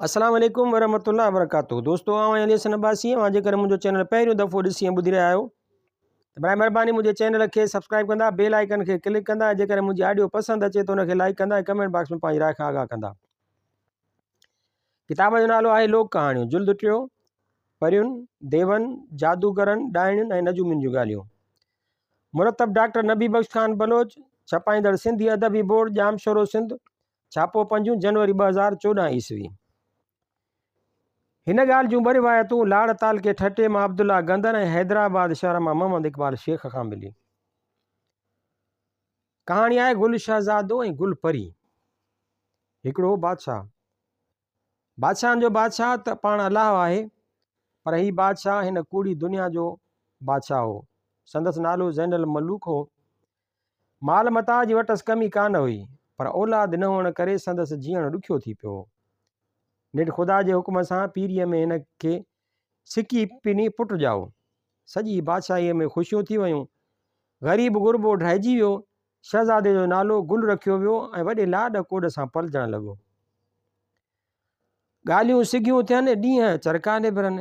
السلام عليڪم ورحمة الله وبرڪاته دوستو آئون آهيان علي حسن عباسي اوهان جيڪڏهن منهنجو چينل پهريون دفعو ڏسي ۽ ٻڌي رهيا آهيو ته برائي مهرباني منهنجي چينل کي سبسڪرائب ڪندا بيل آئيڪن کي ڪلڪ ڪندا ۽ جيڪڏهن منهنجي آڊيو پسند اچي ته ان کي لائڪ ڪندا ۽ ڪمينٽ باڪس ۾ پنهنجي راء کان آگاهه ڪندا. ڪتاب جو نالو آهي لوڪ ڪهاڻيون جلد ٽيون پرين، ديون، جادوگرن، ڏائڻين ۽ نجومين جون ڳالهيون. مرتب ڊاڪٽر نبي بخش خان بلوچ، ڇپائيندڙ سنڌي ادبي بورڊ ڄامشورو سنڌ، ڇاپو پنجون جنوري 2014 عيسوي. هن ڳالهه جون ٻه روايتون لاڙ تعلقي ٺٽي مان عبدالله گندر ۽ حيدرآباد شهر مان محمد اقبال شيخ کان ملي. ڪهاڻي آهي گل شهزادو ۽ گل پري. هڪڙو هو بادشاهه. بادشاهن جو بادشاهه ته پاڻ الله آهي، پر هي بادشاهه هن ڪوڙي دنيا جو بادشاهه هو. سندس نالو زين الملوڪ هو. مال متاع جي وٽس ڪمي ڪانه هئي، پر اولاد نه هئڻ ڪري سندس جيئڻ ڏکيو ٿي پيو هو. نيٺ خدا جي حڪم سان پيريء ۾ هن کي سڪي پني پٽ ڄائو. سڄي بادشاهيء ۾ خوشيون ٿي ويون. غريب غربو ڊهجي ويو. شهزادي جو نالو گل رکيو ويو ۽ وڏي لاڏ ڪوڏ سان پلجڻ لڳو. ڳالهيون سگهيون ٿين، ڏينهن چرڪا نڀرن.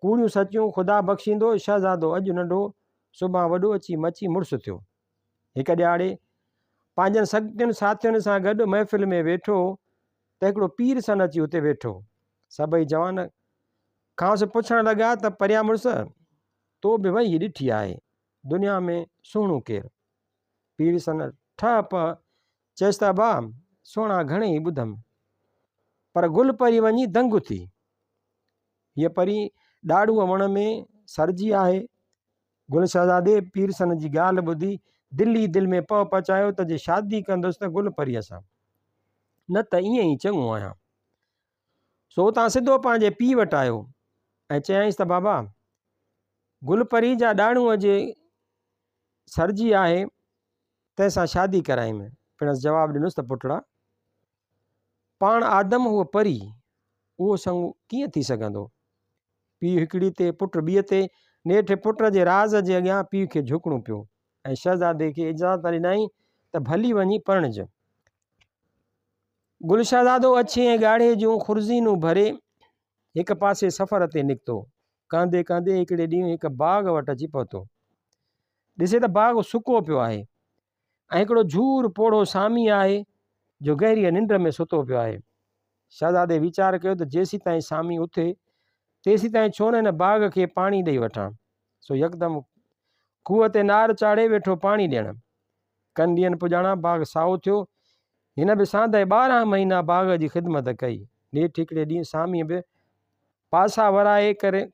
ڪوڙيون سچيون خدا بخشيندو، شهزادو اڄ ننڍو، سڀان وڏو اچي مچي مڙس ٿيو. هڪ ڏهاڙي پنهنجن سگتين ساٿين سان گڏ محفل ۾ ويٺو ته هڪڙو پير سن اچي اتي ويٺو. سڀئي جوان کانئس پڇڻ لڳا ته پريا مڙس، تو به وهي ڏٺي آهي، دنيا ۾ سهڻو ڪير؟ پير سن ٺهه پهه چيس ته ابا، سهڻا گهڻيئي ٻڌم، پر گل پري وڃي دنگ ٿي. هيء پري ڏاڙهونء وڻ ۾ سرجي آهي. گل شهزادي پيرسن جي ڳالهه ٻڌي دل ئي دل ۾ پهه پچايو ته جي شادي ڪندس ته گل پريء سان، نه ته ائين ئي چڱو آهيان. سو اتان سڌو پنهنجي پيء وٽ آيو ۽ چيائينس ته بابا، گل پري جا ڏاڙهونء جي سرجي آهي، تنهن سان شادي ڪرائيم. پڻس جواب ڏنس ته پٽڙا! پاڻ آدم هوء پري، اهو سڱ ڪيئن ٿي سگهندو؟ پيء هڪڙي تي، پٽ ٻيء تي، نيٺ پٽ جي راز جي اڳيان پيء کي جهڪڻو پيو ۽ شهزادي کي اجازت ڏنائين ته ڀلي وڃي پرڻج. گل شهزادو اڇي ۽ ڳاڙهي جون خرزينون ڀري هڪ پاسي سفر تي نڪتو. ڪهندي ڪهندي هڪڙي ڏينهن هڪ باغ وٽ اچي پهتو. ڏسي ته باغ سڪو پيو آهي ۽ هڪڙو جهور پوڙهو سامي آهي جو گهريء ننڊ ۾ ستو پيو آهي. شهزادي ويچار ڪيو ته جيسيتائين سامي اٿي، تيسيتائين ڇو نه هن باغ کي پاڻي ڏئي وٺان. سو يڪدم کوهه تي نار چاڙهي ويٺو پاڻي ڏيڻ. ڪن ڏينهن پڄاڻان باغ سائو ٿيو. هن به ساندهه 12 مهينا باغ جي خدمت ڪئي. نيٺ هڪڙي ڏينهن ساميء به پاسا ورائي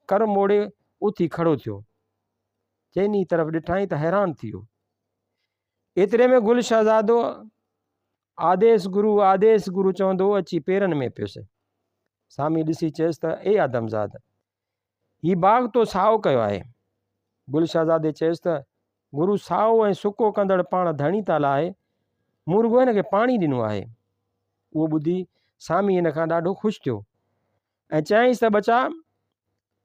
ڪر موڙي اٿي کڙو ٿيو. چئني طرف ڏٺائين ته حيران ٿي ويو. ايتري ۾ گل شهزادو آديس گرو آديس گرو چوندو اچي پيرن ۾ پيس. سامي ڏسي چيس ته اي آدمزاد! هي باغ تو سائو ڪيو آهي. گل شهزادي چيس ته گرو سائو ۽ سڪو ڪندڙ پاڻ ڌڻي تعاليٰ آهي، مون رڳو هن کي پاڻي ڏنو آهي. اهو ٻڌي سامي هن کان ڏاڍو خوش ٿيو ۽ چيائينس ته ٻچا!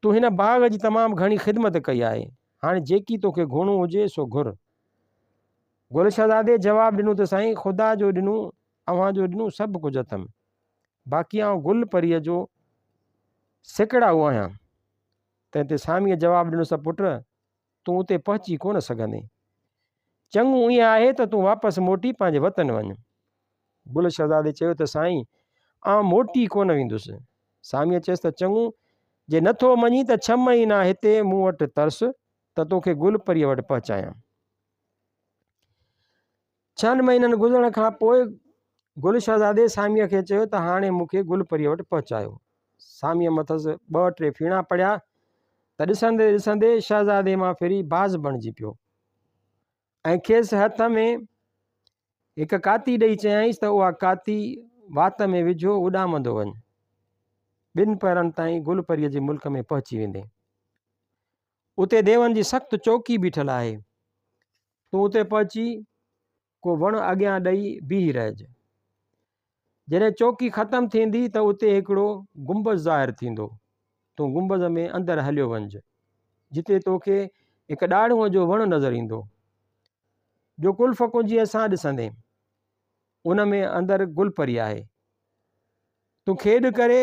تو هن باغ جي تمام گهڻي خدمت ڪئي آهي، هاڻي جيڪي توکي گهرڻو هجي سو گهر. گل شهزادي جواب ڏنو ته سائين خدا جو ڏنو اوهان جو ڏنو سڀ ڪجهه اٿم، باقي آئون گل پريء جو سيڪڙائو آهيان. تنهن تي ساميء جواب ڏنس ته پٽ! تون اتي پهچي ڪونه سگهندين. چڱو ائين آهي ته تون واپس موٽي پنهنجي وطن وڃ. گل شهزادي چيو ته سائين، آئون موٽي ڪونه ويندس. ساميء چيس ته چڱو، جي نٿو مڃين ته ڇهه مهينا هتي مون وٽ ترس ته توکي گل پريء وٽ پهچايان. ڇهن مهينن گذرڻ کان پوء گل شهزادي ساميء کي چيو ته هاڻي مون کي گل پريء وٽ پهچايو. ساميء مٿس ٻه ٽي ڦيڻا پڙهيا ته ڏسندي ڏسندي شهزادي مان ڦري باز بڻجي پيو ۽ کيس هٿ ۾ هڪ ڪاتي ڏئي چيائينس ته اها ڪاتي وات ۾ وجهو اڏامندو وڃ، ٻن پهرن تائين گل پريء جي ملڪ ۾ پهچي ويندين. اتي ديون جي سخت چوڪي بيٺل آهي. تون اتي پهچي ڪو وڻ اڳيان ڏئي بيهي رهج. جڏهن چوڪي ختم ٿيندي ته اتي هڪڙو گنبذ ظاهر ٿيندو. تون گنبذ ۾ اندر هليو وڃج، جتي توکي هڪ ڏاڙهونء جو وڻ نظر ايندو، جو قلف ڪنجيء سان ڏسندين. ان ۾ اندر گل پري آهي. تون کيڏ ڪري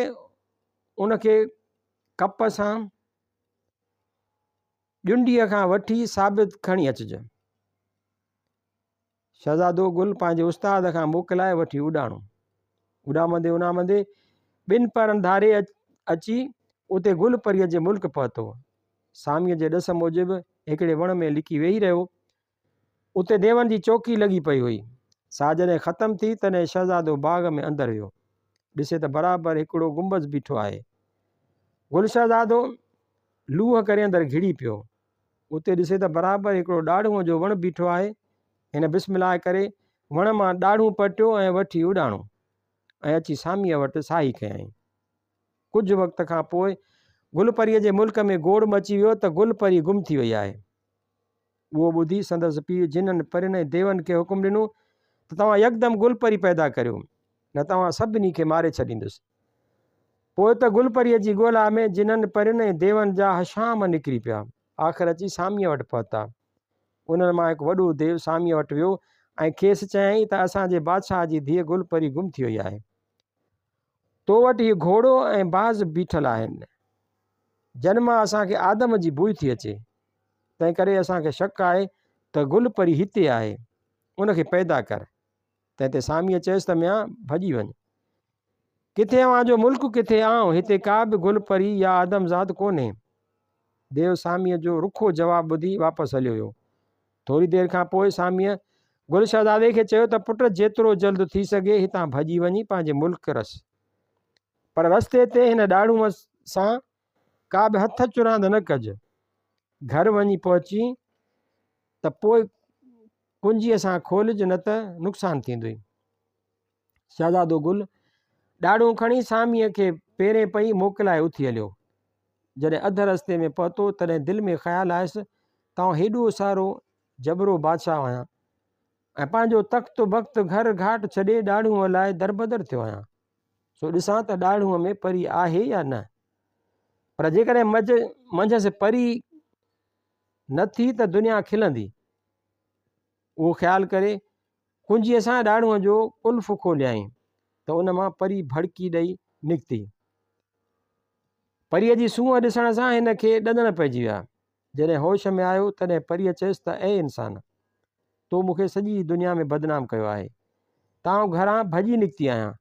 ان کي ڪپ سان ڄنڊيء کان وٺي ثابت کڻي اچج. شهزادو گل پنهنجي استاد کان موڪلائي وٺي اڏاڻو. اڏامندي اڏامندي ٻن پهرن ڌاري اچي اتي گل پريء جي ملڪ پهتو. ساميء جي ڏس موجب هڪڙي وڻ ۾ لڪي ويهي رهيو. اتي ديون جي چوڪي لڳي پئي هئي. سا جڏهن ختم ٿي، تڏهن شهزادو باغ ۾ اندر ويو. ڏسي ته برابر هڪڙو گنبذ بيٺو آهي. گل شهزادو لوهه ڪري اندر گهڙي پيو. اتي ڏسي ته برابر هڪڙو ڏاڙهونء جو وڻ بيٺو آهي. هن بسم الله ڪري وڻ مان ڏاڙهون پٽيو ۽ وٺي اڏاڻو ۽ اچي ساميء وٽ ساهي کنيائين. ڪجهه وقت کان پوء گل پريء جي ملڪ ۾ گوڙ مچي ويو ته گل پري گم ٿي وئي آهي. اهو ٻڌي سندس پيء جنن، پرين ۽ ديون کي حڪم ڏنو ته توهان يڪدم گل پري پيدا ڪريو، نه توهان سڀني کي ماري ڇڏيندس. پوء ته گل پريء جي ڳولا ۾ جنن، پرين ۽ ديون جا هشام نڪري پيا. آخر اچي ساميء وٽ پهتا. انهن مان هڪ وڏو ديو ساميء وٽ ويو ۽ کيس چيائين ته اسان جي بادشاهه جي ڌيء گل پري گم ٿي وئي آهي. تو وٽ هي گهوڙو ۽ باز بيٺل آهن، جن مان اسان کي آدم جي بوء ٿي اچي. تنهنڪري اسان کي شڪ آهي ته گل پري هتي آهي، ان کي پيدا ڪر. تنهن تي ساميء چيس ته ميان ڀڄي وڃ. ڪٿي اوهان جو ملڪ ڪٿي آئون، هتي ڪا به گل پري يا آدمزاد ڪونهي. ديو ساميء جو رکو جواب ٻڌي واپس هليو ويو. ٿوري دير کان پوء ساميء گل شهزادي کي چيو ته پٽ جيترو جلد ٿي سگهي هتان ڀڄي وڃي پنهنجي ملڪ رس. پر رستي تي هن ڏاڙهونء سان ڪا به هٿ چراند نه ڪج. گهر وڃي پهچين ته پوء ڪنجيء سان کولج نه ته نقصان ٿيندوئي. شهزادو گل ڏاڙهون کڻي ساميء کي پيرين پئي موڪلائي اٿي هليو. جڏهن اڌ رستي ۾ پهتو تڏهن دل ۾ خيال آيس ته آئون هيڏو سارو جبرو بادشاهه آهيان ۽ پنهنجو تخت بخت گهر گهاٽ ڇڏي ڏاڙهونء لاء دربدر ٿيو آهيان. سو ڏسان ته ڏاڙهونء ۾ پري آهي يا نه. پر جيڪڏهن منجهس پري نه ٿي ته دنيا کلندي. اهو خيال ڪري ڪنجيء سان ڏاڙهونء جو قلف کوليائين ته ان مان پري ڀڙڪي ڏئي نڪتي. پريء جي سونهن ڏسڻ سان هن کي ڏندڻ پئجي ويا. جڏهن هوش ۾ آيو تڏهن پريء چيس ته اي انسان! تو مون کي سڄي دنيا ۾ بدنام ڪيو آهي ته آئون گهران ڀڄي نڪتي آهيان.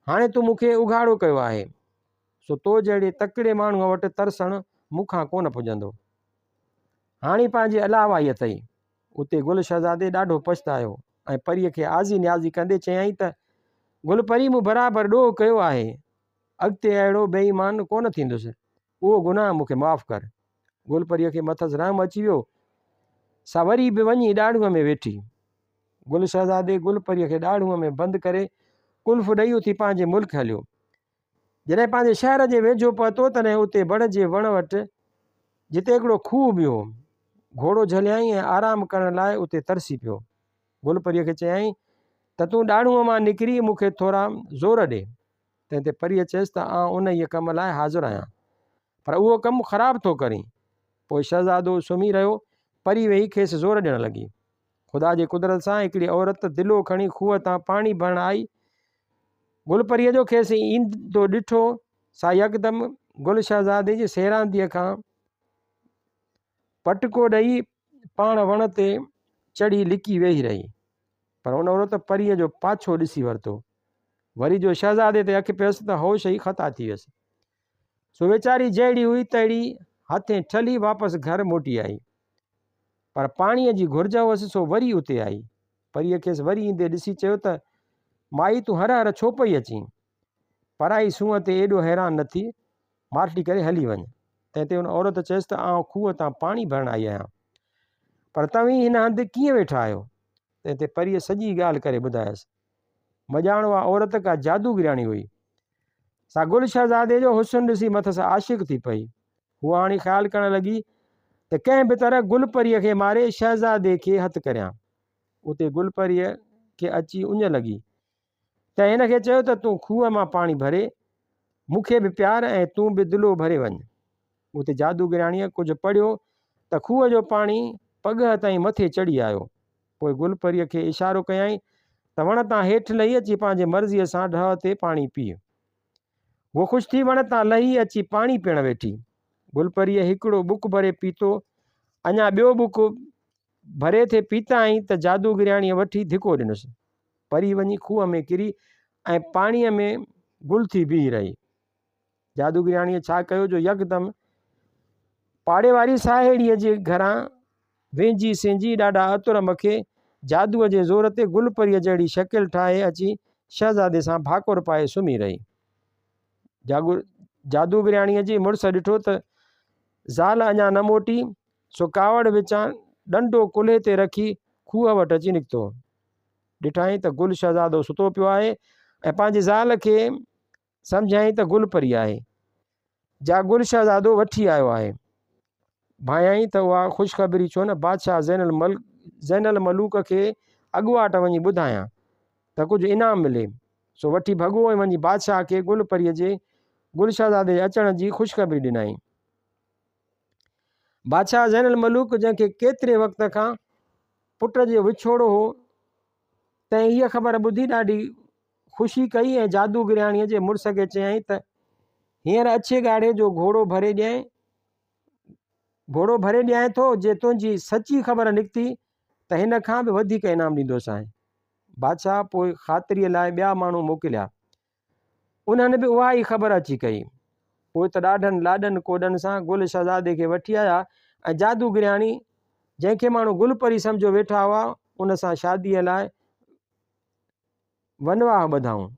هاڻي تو مون کي اگهاڙو ڪيو آهي، سو تو جهڙي تڪڙي ماڻهوء وٽ ترسڻ مون کان ڪونه پڄندو. هاڻي پنهنجي الله وائي اٿئي. اتي گل شهزادي ڏاڍو پڇتايو ۽ پريء کي آزي نيازي ڪندي چيائين ته، گل پري مون برابر ڏوهه ڪيو آهي، اڳتي اهڙو بي ايمان ڪونه ٿيندس، اهو گناهه مون کي معاف ڪر. گل پريء کي مٿس رحم اچي ويو، سا وري به وڃي ڏاڙهونء ۾ ويٺي. گل شهزادي گل پريء کي ڏاڙهونء ۾ بند ڪري قلف ڏئي اٿي پنهنجي ملڪ هليو. جڏهن پنهنجي شهر جي ويجهو پهتو، تڏهن اتي بڙ جي وڻ وٽ، جتي هڪڙو کوهه به هو، گهوڙو جهليائين ۽ آرام ڪرڻ لاء اتي ترسي پيو. گل پريء کي چيائين ته تون ڏاڙهونء مان نڪري مون کي ٿورا زور ڏي. تنهن تي پريء چيس ته آئون انهيء ڪم لاء حاضر آهيان، پر اهو ڪم خراب ٿو ڪرين. پوء شهزادو سمهي رهيو. پري ويهي کيس زور ڏيڻ لڳي. خدا جي قدرت سان هڪڙي عورت دلو کڻي کوهه تان پاڻي ڀرڻ آئي. گل پريء جو کيس ايندو ڏٺو، سا يڪدم گل شهزادي جي سيرانديء کان پٽڪو ڏئي پاڻ وڻ تي چڙهي لڪي ويهي رهي. پر ان عورت پريء جو پاڇو ڏسي ورتو. وري جو شهزادي تي اک پيس ته هوش ئي خطا ٿي ويس. سو ويچاري جهڙي هئي تهڙي هٿين ٺلهي واپس گهر موٽي آئي. پر پاڻيء جي گهرج هئس سو وري اتي آئي. پريء کيس وري ايندي ڏسي چيو ته، مائي تون هر هر ڇو پئي اچين؟ پرائي سونهن تي ايڏو حيران نه ٿي، ماٺڙي ڪري هلي وڃ. تنهن تي ان عورت چيس ته آئون کوهه تان پاڻي ڀرڻ آئي آهيان. پر توهين هن هنڌ ڪيئن ويٺا آهيو؟ تنهن تي پريء سڄي ڳالهه ڪري ٻڌايس. مڄاڻ اها عورت ڪا جادوگرياڻي هئي. سا گل شهزادي جو حسن ڏسي مٿس عاشق ٿي پئي. هوء هاڻي خيال ڪرڻ لڳي ته ڪنهن به طرح گل پريء کي ماري شهزادي کي هٿ ڪريان. اتي گل پريء کي اچي اڃ لڳي. تنهن هن کي چيو ته تون کوهه مان پاڻي ڀري مون کي به پيار ۽ تون به دلو ڀري وڃ. اتي جادوگرياڻيء ڪجهه پڙهيو ته کوهه جو پاڻي پڳهه تائين مٿي چڙهي آيو. پوء گل پريء کي اشارو ڪيائين ته وڻ تان هيٺ لهي اچي پنهنجي مرضيء سان ڍء تي پاڻي پيء. هوء خوش ٿي وڻ تان لهي اچي پاڻي پيئڻ ويٺي. گل پريء هڪڙو ٻڪ ڀري پيتو. اڃا ٻيو ٻڪ ڀري ٿي پيتائين ته جادوگرياڻيء وٺي ڌڪو ڏنس. پري وڃي کوهه ۾ ڪري ۽ پاڻيء ۾ گل ٿي بيهي رهي. جادوگرياڻيء ڇا ڪيو جو يڪدم پاڙي واري ساهيڙيء جي گهران وينجهي سينجهي ڏاڍا عطر مکي جادوء جي زور تي گل پريء جهڙي شڪل ٺاهي اچي شهزادي سان ڀاڪر پائي سمهي رهي. جادوگرياڻيء جي مڙس ڏٺو ته زال اڃا نه موٽي، سو ڪاوڙ وچان ڏنڊو ڪلهي تي رکي کوهه وٽ اچي نڪتو. ڏٺائين ته گل شهزادو ستو پيو آهي ۽ پنهنجي زال کي سمجهيائين ته گل پري آهي، جا گل شهزادو وٺي آيو آهي. ڀانيائين ته اها خوشخبري ڇو نه بادشاهه زين الملوڪ کي اڳواٽ وڃي ٻڌايان ته ڪجهه انعام ملي. سو وٺي ڀڳو ۽ وڃي بادشاهه کي گل پريء جي گل شهزادي جي اچڻ جي خوشخبري ڏنائين. بادشاهه زين الملوڪ جنهن کي ڪيتري وقت کان پٽ جو وڇوڙو هو، تنهن هيء خبر ٻڌي ڏاڍي خوشي ڪئي ۽ جادوگرياڻيء جي مڙس کي چيائين ته، هينئر اڇي ڳاڙهي جو گهوڙو ڀري ڏيانء، گهوڙو ڀري ڏيانء ٿو، جي تنهنجي سچي خبر نڪتي ته هن کان به وڌيڪ انعام ڏيندوسانء. بادشاهه پوء خاطريء لاء ٻيا ماڻهو موڪليا. انهن به اها ئي خبر اچي ڪئي. پوء ته ڏاڍن لاڏن ڪوڏن سان گل شهزادي کي وٺي آيا ۽ جادوگرياڻي، جنهن کي ماڻهو گل پري سمجهيو ويٺا هئا، ان سان شاديء لاء ونواهه ٻڌائون.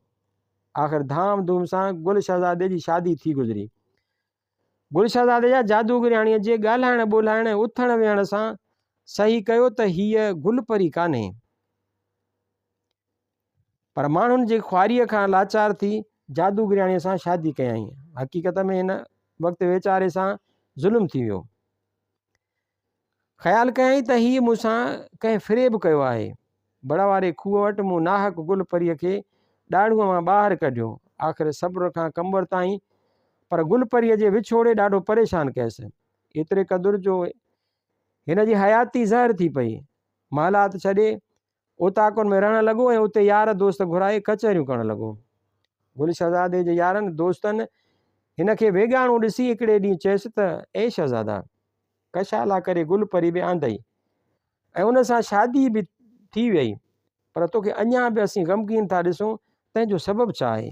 آخر ڌام ڌوم سان گل شهزادي جي شادي ٿي گذري. گل شهزادي جا جادوگرياڻيء جي ڳالهائڻ ٻولهائڻ ۽ اٿڻ ويهڻ سان صحيح ڪيو ته هيء گل پري ڪانهي. پر ماڻهن جي خواريء کان لاچار ٿي جادوگرياڻيء سان شادي ڪيائين. حقيقت ۾ هن وقت ويچاري سان ظلم ٿي ويو. خيال ڪيائين ته هيء مون سان ڪنهن فريب ڪيو آهي. بڙ واري کوهه وٽ مون ناحق گل پريء کي ڏاڙهونء مان ٻاهر ڪڍيو. آخر صبر کان ڪم ورتائين، پر گل پريء جي وڇوڙي ڏاڍو پريشان ڪيس. ايتري قدر جو هن جي حياتي زهر ٿي پئي. محلات ڇڏي اوطاقن ۾ رهڻ لڳو ۽ اتي يار دوست گهرائي ڪچهريون ڪرڻ لڳو. گل شهزادي جي يارن دوستن هن کي ويڳاڻو ڏسي هڪڙي ڏينهن چيس ته، اي شهزادا! ڪشالا ڪري گل پري به آندئي ۽ ان سان شادي به ٿي ويئي، پر توکي اڃا به اسين غمگين ٿا ڏسون، تنهن جو سبب ڇا آهي؟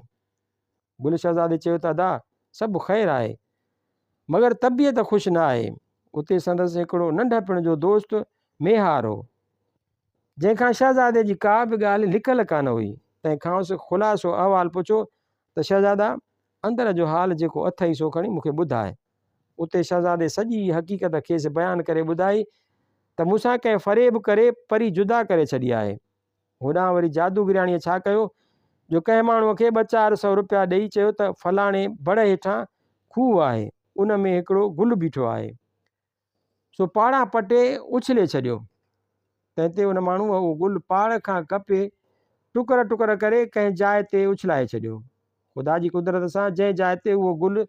گل شهزادي چيو ته ادا! سڀ خير آهي، مگر طبيعت خوش نه آهي. اتي سندس هڪڙو ننڍپڻ جو دوست ميهار هو، جنهن کان شهزادي جي ڪا به ڳالهه لڪل ڪانه هئي، تنهن کانئس خلاصو احوال پڇيو ته شهزادا! اندر جو حال جيڪو اٿئي سو کڻي مون کي ٻڌاء. اتي شهزادي سڄي حقيقت کيس بيان ڪري ٻڌائي ته مون سان ڪنهن فريب ڪري پري جدا ڪري ڇڏي آهي. هوڏانهن وري جادوگرياڻيء ڇا ڪيو جو ڪنهن ماڻهوء کي ٻه چار سئو رپيا ڏيئي چيو ته فلاڻي بڙ هيٺان کوهه آهي، ان ۾ هڪڙو گل بيٺو آهي، سو پاڙان پٽي اڇلي ڇڏيو. تنهن تي ان ماڻهوء اهو گل پاڙ کان ڪپي ٽڪر ٽڪر ڪري ڪنهن جاء تي اڇلائي ڇڏيو. خدا جي قدرت سان جنهن جاء تي اهو گل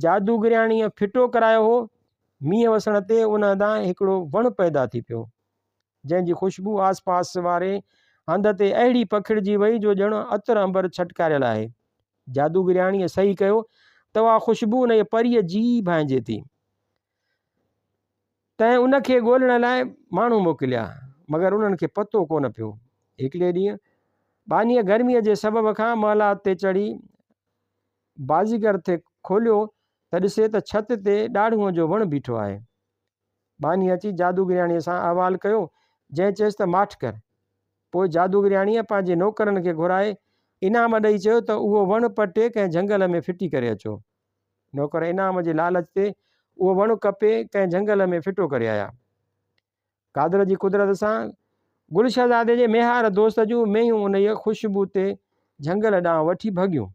جادوگرياڻيء ڦٽو ڪرايو هو، مينهن وسڻ تي ان هنڌان هڪڙو وڻ پيدا ٿي پيو. جنهن جي خوشبو آس پاس واري هنڌ تي اهڙي پکڙجي وئي جو ڄڻ عطر عنبر ڇٽڪاريل آهي. جادوگرياڻيء سهي ڪيو ته اها خوشبو انهيء پريء جي ئي ڀانئجي ٿي. تنهن ان کي ڳولڻ لاء ماڻهو موڪليا، مگر انهن کي پتو ڪونه پيو. هڪڙي ڏينهن ٻانهيء گرميء جي سبب کان محلات تي چڙهي بازيگر ٿي کوليو ته ڏسي ته ڇت تي ڏاڙهونء جو وڻ بيٺو آهي. ٻانهي اچي جادوگرياڻيء سان احوال ڪيو، جنهن چيس ته ماٺ ڪر. پوء جادوگرياڻيء پنهنجي نوڪرن کي گهرائي انعام ڏئي چيو ته اهو وڻ پٽي ڪنهن جهنگل ۾ ڦٽي ڪري اچو. نوڪر انعام جي لالچ تي اهو وڻ ڪپي ڪنهن جهنگل ۾ ڦٽو ڪري آيا. قادر جي قدرت سان گل شهزادي جي ميهار دوست جون مينهون انهيء خوشبو تي جهنگل ڏانهن وٺي ڀڳيون.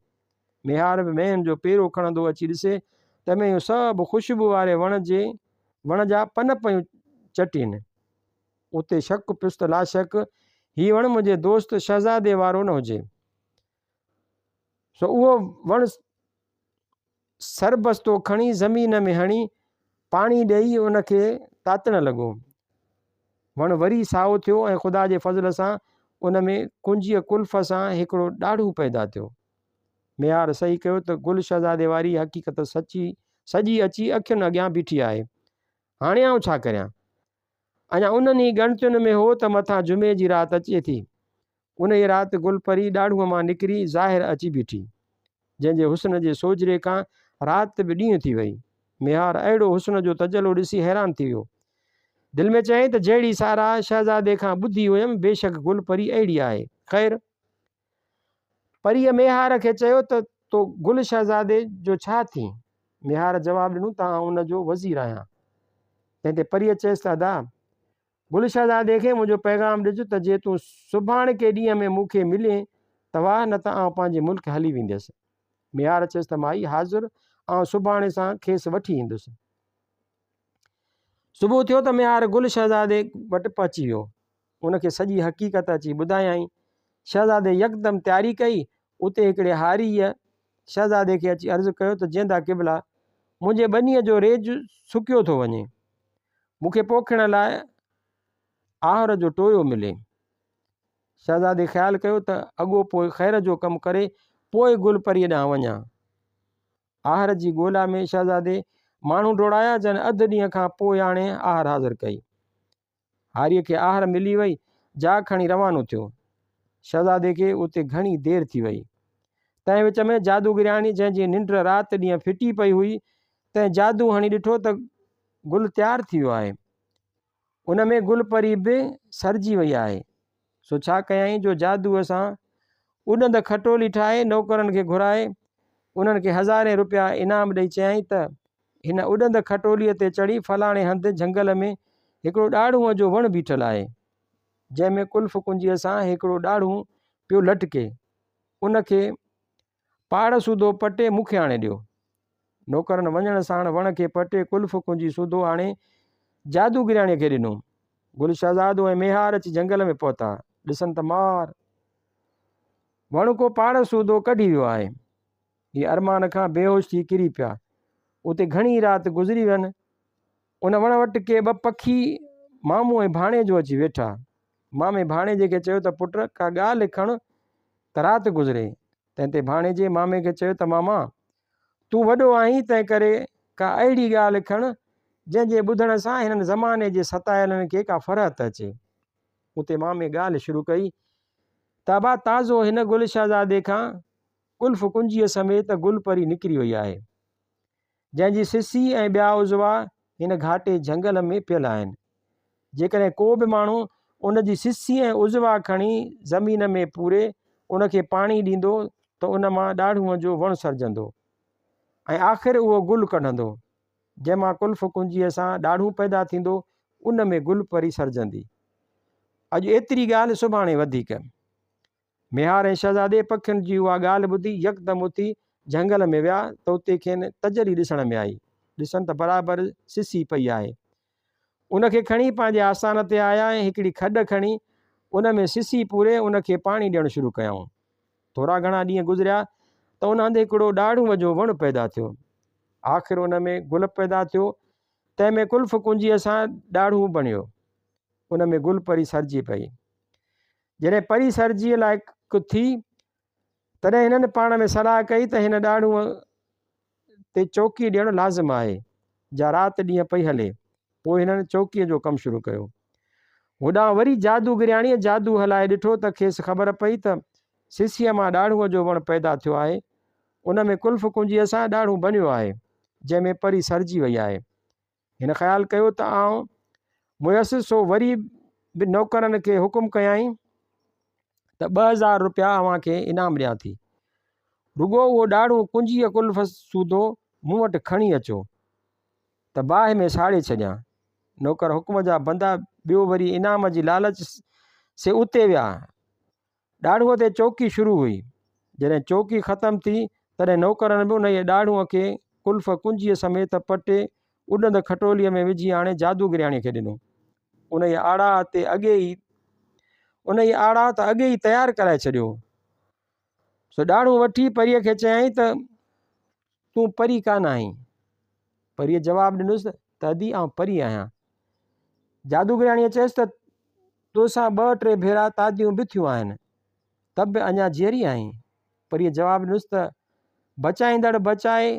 ميهار به مينهن جو پيرو کڻندو اچي ڏسي ته مينهون سڀ خوشبو واري وڻ جي وڻ جا پن پيون چٽين. اتي شڪ پيس ته لاشڪ هي وڻ منهنجي دوست شهزادي وارو نه هجي. سو اهو وڻ سربستو کڻي زمين ۾ هڻي پاڻي ڏيئي ان کي تاتڻ لڳو. وڻ وري سائو ٿيو ۽ خدا جي فضل سان ان ۾ ڪنجيء قلف سان هڪڙو ڏاڙهون پيدا ٿيو. ميهار سهي ڪيو ته گل شهزادي واري حقيقت سچي سڄي اچي اکين اڳيان بيٺي آهي. هاڻي آئون ڇا ڪريان؟ اڃا انهن ئي ڳڻتين ۾ هو ته مٿان جمعي جي رات اچي ٿي. انهيء رات گل پري ڏاڙهونء مان نڪري ظاهر اچي بيٺي، جنهن جي حسن جي سوجهري کان رات به ڏينهن ٿي وئي. ميهار اهڙو حسن جو تجلو ڏسي حيران ٿي ويو. دل ۾ چيائين ته جهڙي ساراهه شهزادي کان ٻڌي هيم، بيشڪ گل پري اهڙي آهي. خير! پريء ميهار کي چيو ته تو گل شهزادي جو ڇا ٿين؟ ميهار جواب ڏنو ته آئون ان جو وزير آهيان. تنهن تي پريء چيس ته ادا! گل شهزادي کي منهنجو پيغام ڏج ته جي تون سڀاڻڪي ڏينهن ۾ مون کي ملين ته واهه نه ته آئون پنهنجي ملڪ هلي وينديس. ميهار چيس ته مائي حاضر آئون سڀاڻي سان کيس وٺي ايندس. صبح ٿيو ته ميهار گل شهزادي وٽ پهچي ويو. ان کي سڄي حقيقت اچي ٻڌايائين. شهزادي يڪدم تياري ڪئي. اتي هڪڙي هاريء شهزادي کي اچي عرض ڪيو ته جيندا قبلا! منهنجي ٻنيء جو ريج سڪيو ٿو وڃي. مون کي پوکڻ لاء آهر جو ٽويو ملي. شهزادي خيال ڪيو ته اڳو پوء خير جو ڪم ڪري پوء گل پريء ڏانهن وڃان. آهر جي ڳولا ۾ شهزادي ماڻهو ڊوڙايا، جن اڌ ڏينهن کان پوء آڻي آهر حاضر ڪئي. هاريء کي آهر ملي وئي، جا کڻي روانو ٿيو. شهزادي کي اتي گهڻي دير ٿي وئي. تنهن وچ ۾ جادوگرياڻي جنهن جي ننڊ رات ڏينهن ڦٽي پئي هئي، تنهن جادو هڻي ڏٺو ته گل تيار ٿي ويو آهي. ان ۾ گل پري به سرجي وئي آهي. سو ڇا ڪيائين جو جادوء سان اڏند کٽولي ٺاهي نوڪرن کي گهرائي انهن کي هزارين روپيا انعام ڏئي چيائين ته هن اڏند کٽوليء تي چڙهي فلاڻي هنڌ جهنگل ۾ هڪڙو ڏاڙهونء جو وڻ بيٺل آهي، جنهن ۾ قلف ڪنجيء سان هڪڙو ڏاڙهون پيو لٽڪي، ان کي پاڙ سوڌو پٽي مون کي آڻي ڏيو. نوڪرن وڃڻ ساڻ وڻ کي پٽي قلف ڪنجي سوڌو آڻي جادوگرياڻيء کي ڏنو. گل شهزادو ۽ ميهار اچي جهنگل ۾ پهتا. ڏسن ته مار! وڻ ڪو پاڙ سوڌو ڪڍي ويو آهي. هي ارمان کان بيهوش ٿي ڪري پيا. اتي گهڻي رات گذري وين. ان وڻ وٽ ڪي ٻه پکي مامو ۽ ڀاڻيجو اچي ويٺا. مامي ڀاڻيجي کي چيو ته پٽ ڪا ڳالهه کڻ ته رات گذري. تنهن تي ڀاڻيجي مامي کي چيو ته ماما! تون وڏو آهين تنهن ڪري ڪا اهڙي ڳالهه کڻ جنهن جي ٻڌڻ سان هنن زماني جي ستايلن کي ڪا فرحت اچي. اتي مامي ڳالهه شروع ڪئي ته ابا تازو هن گل شهزادي کان قلف ڪنجيء سميت گل پري نڪري وئي آهي. جنهن جي سسي ۽ ٻيا عضوا هن گهاٽي جهنگل ۾ پيل آهن. جيڪڏهن ڪو به ماڻهو ان جي سسي ۽ عضوا کڻي زمين ۾ پوري ان کي پاڻي ڏيندو ته ان مان ڏاڙهونء جو وڻ سرجندو ۽ آخر اهو گل ڪڍندو، جنهن مان قلف ڪنجيء سان ڏاڙهون پيدا ٿيندو، ان ۾ گل پري سرجندي. اڄ ايتري ڳالهه سڀاڻي وڌيڪ. ميهار ۽ شهزادي پکين جي اها ڳالهه ٻڌي يڪدم اٿي جهنگل ۾ ويا ته اتي کين تجلي ڏسڻ ۾ آئي. ڏسن ته برابر سسي پئي آهي. ان کي کڻي پنهنجي آستان تي آيا ۽ هڪڙي کڏ کڻي ان ۾ سسي پوري ان کي پاڻي ڏيڻ شروع ڪيائون. ٿورا گهڻا ڏينهن گذريا ته ان هنڌ هڪڙو ڏاڙهونء جو وڻ پيدا ٿيو. آخر ان ۾ گل پيدا ٿيو، تنهن ۾ قلف ڪنجيء سان ڏاڙهون بڻيو. ان ۾ گل پري سرجي پئي. جڏهن پري سرجيء لائق ٿي، تڏهن هنن پاڻ ۾ صلاح ڪئي ته هن ڏاڙهونء تي چوڪي ڏيڻ لازم آهي، جا رات ڏينهن پئي هلي. پوء هنن چوڪيء جو ڪم شروع ڪيو. هوڏانهن وري جادوگرياڻيء جادو هلائي ڏٺو ته کيس خبر پئي ته سسيء مان ڏاڙهونء جو وڻ پيدا ٿيو آهي. ان ۾ قلف ڪنجيء سان ڏاڙهون بنيو آهي، جنهن ۾ پري سرجي وئي آهي. هن خيال ڪيو ته آئون ميس سو وري به نوڪرن کي حڪم ڪيائين ته 2000 روپيا اوهان کي انعام ڏيان ٿي. رڳو اهو ڏاڙهون ڪنجيء قلف سوڌو مون وٽ کڻي اچو ته باهه ۾ ساڙي ڇڏيان. نوڪر حڪم جا بندا ٻيو وري انعام جي لالچ سي اتي ويا. ڏاڙهونء تي چوڪي شروع هئي. جڏهن چوڪي ختم ٿي، تڏهن نوڪرن به انهيء ڏاڙهونء کي قلف ڪنجيء سميت پٽي، اڏند کٽوليء ۾ وجهي آڻي جادوگرياڻيء کي ڏنو. انهيء آڙاهه تي اڳي ئي انهيء آڙاهه ته اڳي ئي تيار ڪرائي ڇڏيو هو. سو ڏاڙهون وٺي پريء کي چيائين ته، تون پري ڪانه آهين. پريء جواب ڏنس ته، ادي آئون پري آهيان. جادوگرياڻيء چيس ته، توسان ٻه ٽي ڀيرا تعديون به ٿيون آهن، ته به اڃا جيئري آهين؟ پريء جواب ڏنس ته، بچائيندڙ بچائي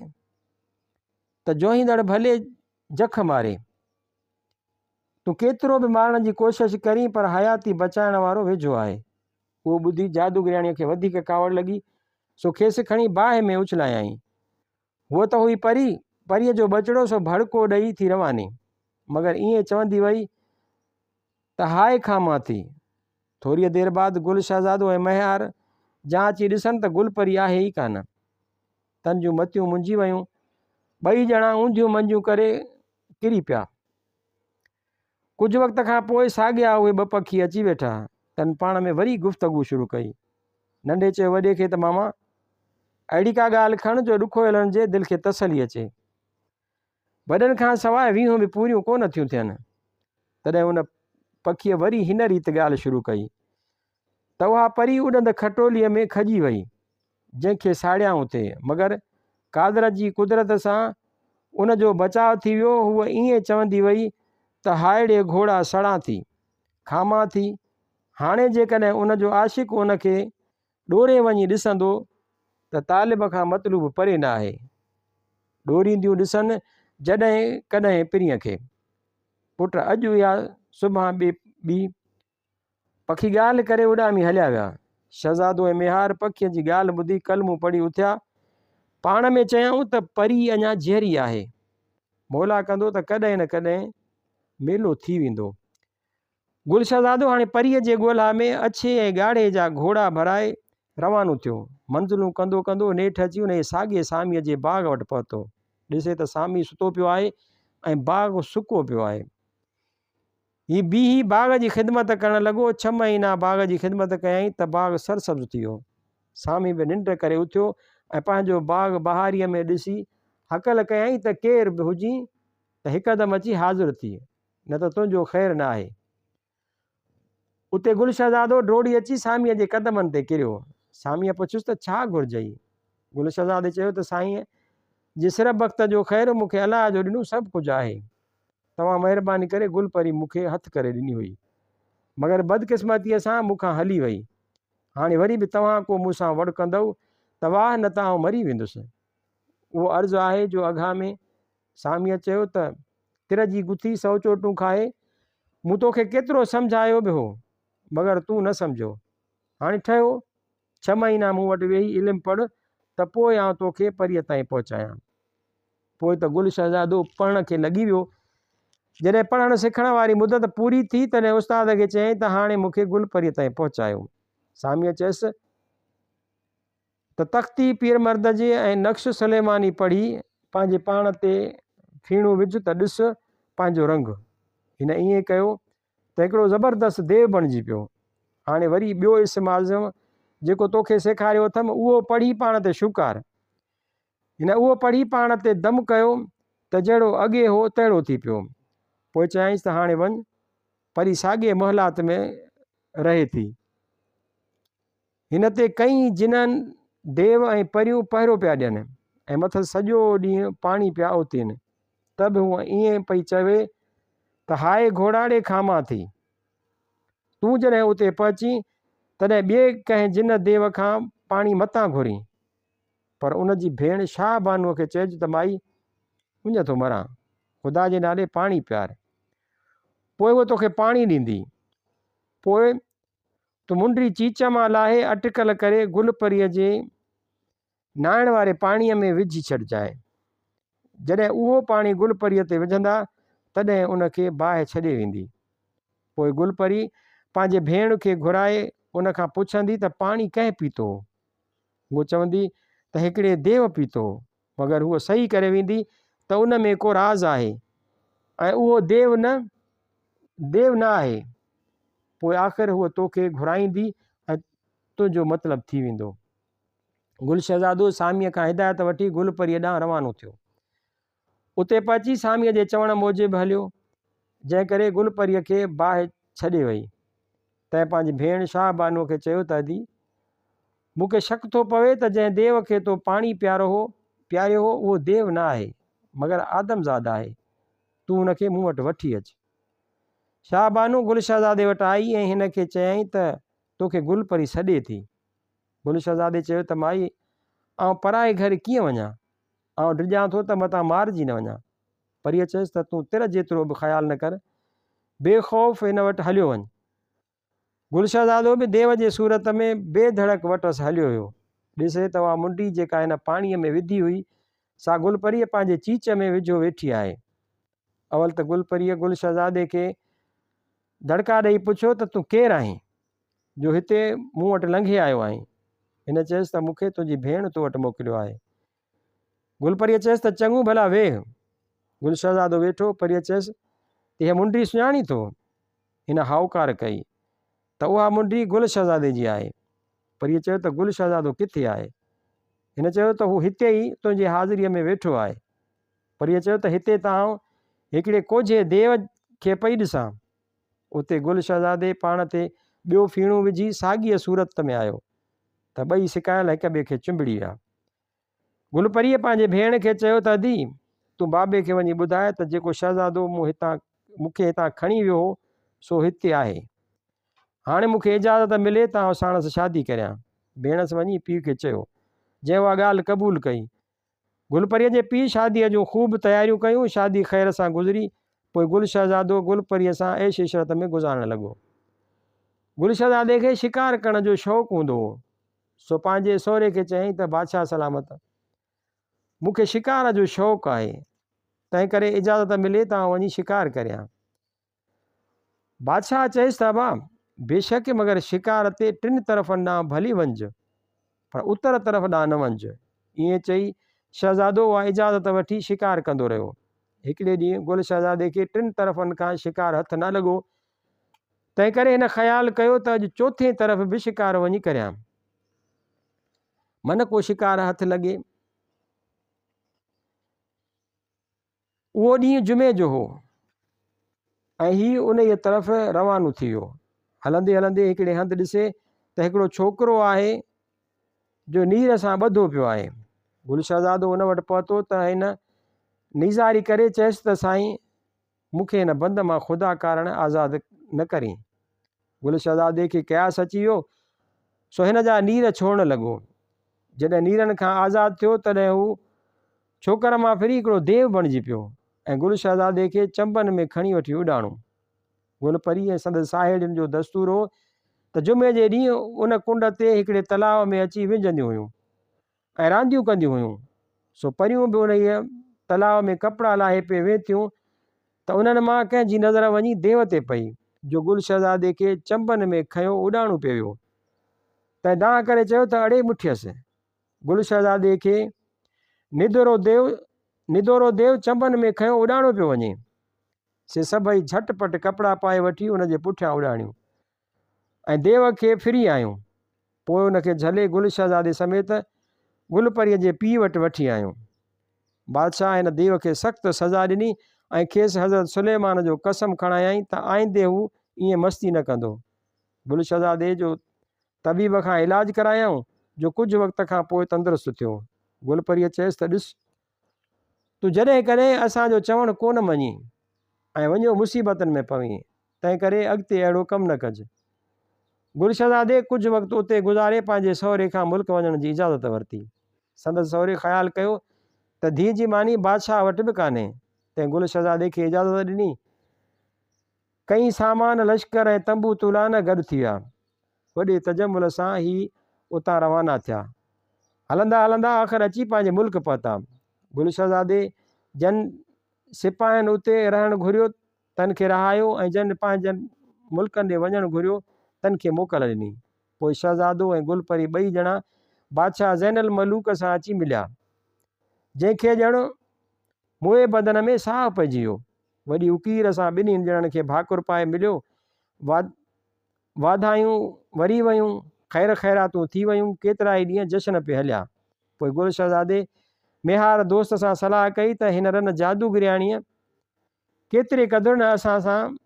ته جوهيندڙ ڀلي جک ماري. تون ڪيترو به مارڻ جي ڪوشش ڪرين پر حياتي بچائڻ وارو ويجهو آهي. اهو ٻڌي جادوگرياڻيء کي وڌيڪ ڪاوڙ لڳي، سو کيس کڻي باهه ۾ اڇلايائين. هوء ته هئي پري، پريء جو ٻچڙو سو ڀڙڪو ڏئي ٿي رواني. مگر ائين چوندي وئي ته هاء کان مان ٿي. ٿوريء دير بعد گل شهزادو ۽ مهيار جان اچي ڏسن ته گل پري آهي ئي ڪانه. تن جون متيون منجهي ويون. ٻئي ڄڻا اونڌيون منجيون ڪري ڪري پيا. ڪجهه وقت کان پوء ساڳيا اهي ٻه پکي اچي ويٺا. تن پاڻ ۾ وري گفتگو شروع ڪئي. ننڍي چيو وڏي کي ته ماما! اهڙي ڪا ڳالهه کڻ جو ڏکويلن جي دل کي تسلي اچي. وڏن کان سواء ويهون به پوريون ڪونه ٿيون ٿين. تڏهن ان پکيء وري هن ريت ڳالهه شروع ڪئي ته اها پري اڏند کٽوليء ۾ کڄي وئي، جنهن کي ساڙيائون ٿي، مگر قادر جي قدرت سان ان جو بچاء ٿي ويو. هوء ائين چوندي وئي ته هاء ڙي گهوڙا سڙان ٿي، کامان ٿي. هاڻي جيڪڏهن ان جو عاشق ان کي ڏوري وڃي ڏسندو ته طالب کان مطلوب پري نه آهي. ڏورينديون ڏسن جڏهن ڪڏهن پرينء کي. پٽ اڄ اها سڀان ٻي ٻي. پکي ڳالهه ڪري اڏامي هليا ويا. شهزادو ۽ ميهار پکيء جي ڳالهه ٻڌي ڪلمون پڙهي اٿيا. پاڻ ۾ چيائون ته پري اڃا جيئري آهي. مولا ڪندو ته ڪڏهن نه ڪڏهن ميلو ٿي ويندو. گل شهزادو هاڻي پريء جي ڳولا ۾ اڇي ۽ ڳاڙهي جا گهوڙا ڀرائي روانو ٿيو. منزلون ڪندو ڪندو نيٺ اچي انهيء ساڳئي ساميء جي باغ وٽ پهتو. ڏسي ته سامي ستو پيو آهي ۽ باغ سڪو پيو آهي. هي بيهي باغ جي خدمت ڪرڻ لڳو. ڇهه مهينا باغ جي خدمت ڪيائين ته باغ سرسبز ٿي ويو. سامي به ننڊ ڪري اٿيو ۽ پنهنجو باغ بهاريء ۾ ڏسي هڪل ڪيائين ته ڪير به هجين ته هڪدم اچي حاضر ٿيء. نه ته تنهنجو خير نه آهي. اتي گل شهزادو ڊوڙي اچي ساميء جي قدمن تي ڪريو. ساميء پڇيس ته ڇا گهرجئي؟ گل شهزادي چيو ته سائينء جي سر بخت جو خير مون کي الله جو ڏنو سڀ ڪجهه آهي. توهان مهرباني ڪري گل پري مون کي هٿ ڪري ڏني هئي. مگر بدقسمتيء سان مون کان هلي وئي. هاڻي وري به توهان ڪو مون سان وڙ ڪندؤ ته واهه نه ته آئون مري ويندس. اهو عرض آهي جو اگهامي. ساميء چيو ته تر جي گٿي سئو چوٽون کائي، مون توکي ڪيترو سمجهايو به هو، مگر تون نه سمجهيو. هاڻي ٺهيو، ڇهه مهينا مون وٽ ويهي علم پڙهه ته پوء آئون توکي پريء تائين پهچايان. پوء ته گل شهزادو پڙهڻ کي لڳي ويو. جڏهن پڙهڻ سکڻ واري مدت پوري ٿي، تڏهن استاد کي چيائين ته هاڻي مون کي گل پريء تائين پهچايو. ساميء چيس ته تختي پير مرد جي ۽ نقش سليماني پڙهي پنهنجي پاڻ تي ڦيڻو وجهه ته ڏس پنهنجو رنگ. هن ائين ڪيو ته هڪڙو زبردست ديو بڻجي پيو. هاڻي وري ٻيو اسم اعظم جيڪو توکي سيکاريو اٿم اهو پڙهي پاڻ تي شوڪار. هن اهو پڙهي پاڻ تي دم ڪيو ته جهڙو اڳي هو تهڙو ٿي پيو. پوء چيائينس ته هاڻي وڃ. پري ساڳئي محلات ۾ رهي ٿي. هن تي ڪئين جنن، ديو ۽ پريون پهرو پيا ڏين ۽ مٿس سڄو ڏينهن پاڻي پيا اوتين، ته به هوء ائين پئي چوي ته هاء گهوڙاڙي کامان ٿي. تون جڏهن اتي پهچين، تڏهن ٻئي ڪنهن جن ديو کان پاڻي متان گهرين، پر ان جي ڀيڻ شاهه بانوء کي چئج ته مائي، اڃ ٿو مران، خدا جي نالي پاڻي پيار. پوء هوء توکي پاڻي ڏيندي. پوء تون منڊي چيچ مان لاهي اٽڪل ڪري گل پريء جي نائڻ واري پاڻيء ۾ وجهي ڇڏجانء. جڏهن اهو پاڻي گل پريء تي وجهندا، تڏهن ان کي باهه ڇڏي ويندي. پوء گل پري پنهنجي ڀيڻ کي گهرائي ان کان پڇندي ته پاڻي ڪنهن پيتو؟ هوء چوندي ته هڪڙي ديو پيتو. مگر هوء صحيح ڪري ويندي ته ان ۾ ڪو راز آهي ۽ اهو ديو نه ديو نه آهي. پوء آخر هوء توکي گهرائيندي ۽ تنهنجو مطلب ٿي ويندو. گل شهزادو ساميء کان هدايت وٺي گل پريء ڏانهن روانو ٿيو. اتي پهچي ساميء جي چوڻ موجب هليو، جنهن ڪري گل پريء کي باهه ڇڏي وئي. تنهن پنهنجي ڀيڻ شاهه بانوء کي چيو ته ادي! مون کي شڪ ٿو پوي ته جنهن ديو کي تو پاڻي پيارو هو، پياريو هو، اهو ديو نه آهي، مگر آدمزاد آهي. تون ان کي مون وٽ وٺي اچ. شاهه بانو گل شهزادي وٽ آئي ۽ هن کي چيائين ته توکي گل پري سڏي ٿي. گل شهزادي چيو ته مائي! آئون پرائي گهر ڪيئن وڃان؟ آئون ڊڄان ٿو ته متان مارجي نه وڃان. پريء چيس ته تون تر جيترو به خيال نه ڪر، بي خوف هن وٽ هليو وڃ. گل شهزادو به ديو جي صورت ۾ بي ڌڙڪ وٽس هليو ويو. ڏسي ته اها منڊي جيڪا هن پاڻيء ۾ وڌي هئي، سا گل پريء پنهنجي چيچ ۾ وجهيو ويٺي آهي. اول ته گل پريء گل شهزادي کي دڙڪا ڏيئي پڇيو ته تون ڪير آهين، جو هتي مون وٽ لنگهي آيو آهين؟ هن چيس ته مون کي تنهنجي ڀيڻ تو وٽ موڪليو آهي. گل پريء چيس ته چڱو ڀلا ويهه. گل شهزادو ويٺو، پريء چيس ته هيء منڊي سڃاڻين ٿو؟ هن هائوڪار ڪئي ته اها منڊي گل شهزادي جي آهي. پريء چيو ته گل شهزادو ڪٿي آهي؟ هن چيو ته هو هتي ئي تنهنجي حاضريء ۾ ويٺو آهي. پريء چيو ته هتي ته آئون هڪڙي ڪوجهي ديو کي پئي ڏسان. اتي گل شهزادي پاڻ تي ٻيو ڦيڻو وجهي ساڳيء صورت ۾ آيو ته ٻئي سڪايل هڪ ٻئي کي چنبڙي ويا. گل پريء پنهنجي ڀيڻ کي چيو ته ادي، تون بابي کي وڃي ٻڌاء ته جيڪو شهزادو مون هتان مون کي هتان کڻي ويو هو، سو هتي آهي. هاڻي مون کي اجازت ملي ته آئون ساڻس شادي ڪريان. ڀيڻس وڃي پيء کي چيو، جنهن اها ڳالهه قبول ڪئي. گل پريء جي پيء شاديء جون خوب تياريون ڪيون. شادي خير سان گذري. پوء گل شهزادو گل پريء سان عيش عشرت ۾ گذارڻ لڳو. گل شهزادي کي شڪار ڪرڻ جو شوق هوندو هو. سو پنهنجي سهري کي چيائين ته بادشاهه سلامت! مون کي شڪار جو شوق آهي، تنهنڪري اجازت ملي ته آئون وڃي شڪار ڪريان. بادشاهه چيس ته ابا! بيشڪ مگر شڪار تي ٽن طرفن ڏانهن ڀلي وڃج، پر اتر طرف ڏانهن نه وڃج. ائين چئي شهزادو اها اجازت وٺي شڪار ڪندو رهيو. هڪڙي ڏينهن گل شهزادي کي ٽن طرفن کان شڪار هٿ نه لڳو، تنهنڪري هن خيال ڪيو ته اڄ چوٿين طرف به شڪار وڃي ڪريان. من ڪو شڪار هٿ لڳي. اهو ڏينهن جمعي جو هو ۽ هي انهيء طرف روانو ٿي ويو. هلندي هلندي هڪڙي هنڌ ڏسي ته هڪڙو ڇوڪرو آهي جو نير سان ٻڌو پيو آهي. گل شهزادو ان وٽ پهتو ته هن نيزاري ڪري چيس ته سائين! مون کي هن بند مان خدا ڪارڻ آزاد نه ڪرين. گل شهزادي کي قياس اچي ويو، سو هن جا نير ڇوڙڻ لڳو. جڏهن نيرن کان آزاد ٿيو، تڏهن هو ڇوڪر مان ڦري هڪڙو ديو بڻجي پيو ۽ گل شهزادي کي چنبن ۾ کڻي وٺي اڏاڻو. گل پري ۽ سندس ساهيڙين جو دستور هو ته جمعي جي ڏينهن ان ڪنڊ تي هڪڙي تلاء ۾ اچي وهنجنديون هيون ۽ رانديون ڪنديون هيون. سو پريون به انهيء تلاء ۾ ڪپڙا لاهي پئي وهنتيون ته انهن مان ڪنهن جي نظر وڃي ديو تي پئي، جو گل شهزادي کي چنبن ۾ کنيو اڏاڻو پئي ويو. تنهن دانهن ڪري چيو ته اڙي مٺيس! گل شهزادي کي ندورو ديو ندورو ديو چنبن ۾ کنيو اڏاڻو پيو وڃي. سي سڀئي جهٽ پٽ ڪپڙا پائي وٺي ان جي پٺيان اڏاڻيون ۽ ديو کي ڦري آيون. پوء ان کي جهلي گل شهزادي سميت گل پريء جي پيء وٽ وٺي آيون. بادشاهه هن ديو کي سخت سزا ڏني ۽ کيس حضرت سليمان جو قسم کڻايائين ته آئيندي هو ائين مستي نه ڪندو. گل شهزادي جو طبيب کان علاج ڪرايائون، جو ڪجهه وقت کان پوء تندرست ٿيو. گل پريء چيس ته ڏس! تون جڏهن ڪڏهن اسان جو چوڻ ڪونه مڃين ۽ وڃيو مصيبتن ۾ پوين، تنهنڪري اڳتي اهڙو ڪم نه ڪج. گل شهزادي ڪجهه وقت اتي گذاري پنهنجي سهري کان ملڪ وڃڻ جي اجازت ورتي. سندس سهري خيال ڪيو ته ڌيء جي ماني بادشاهه وٽ به ڪانهي، تنهن گل شهزادي کي اجازت ڏني. ڪئين سامان، لشڪر ۽ تنبو طولانه گڏ ٿي ويا. وڏي تجمل سان هي اتان روانا ٿيا. هلندا هلندا آخر اچي پنهنجي ملڪ پهتا. گل شهزادي جن سپاهين اتي رهڻ گهريو تن کي رهايو ۽ جن پنهنجن ملڪن ڏي وڃڻ گهريو تن کي موڪل ڏني. پوء شهزادو ۽ گل پري ٻئي ڄڻا بادشاهه زين الملوڪ سان اچي مليا، جنهن کي ڄڻ موئي بدن ۾ ساهه پئجي ويو. وڏي اڪير سان ٻنهي ڄڻن کي ڀاڪر پائي مليو. واڌايون وري ويون، خير خيراتون ٿي ويون، ڪيترائي ڏينهن جشن پئي هليا. پوء گل شهزادي ميهار دوست سان صلاح ڪئي ته هن رن جادوگرياڻيء ڪيتري قدر نه اسان سان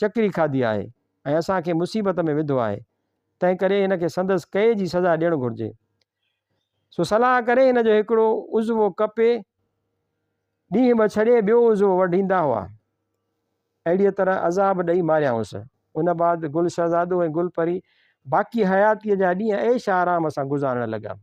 چڪري کاڌي آهي ۽ اسان کي مصيبت ۾ وڌو آهي، تنهنڪري هن کي سندس ڪئي جي سزا ڏيڻ گهرجي. سو صلاح ڪري هن جو هڪڙو عضوو ڪپي ڏينهن ٻه ڇڏي ٻيو عضوو وڍيندا هئا. اهڙيء طرح عذاب ڏئي ماريائونس. ان بعد گل شهزادو ۽ گل پري باقي حياتيء جا ڏينهن عيش آرام سان گذارڻ لڳا.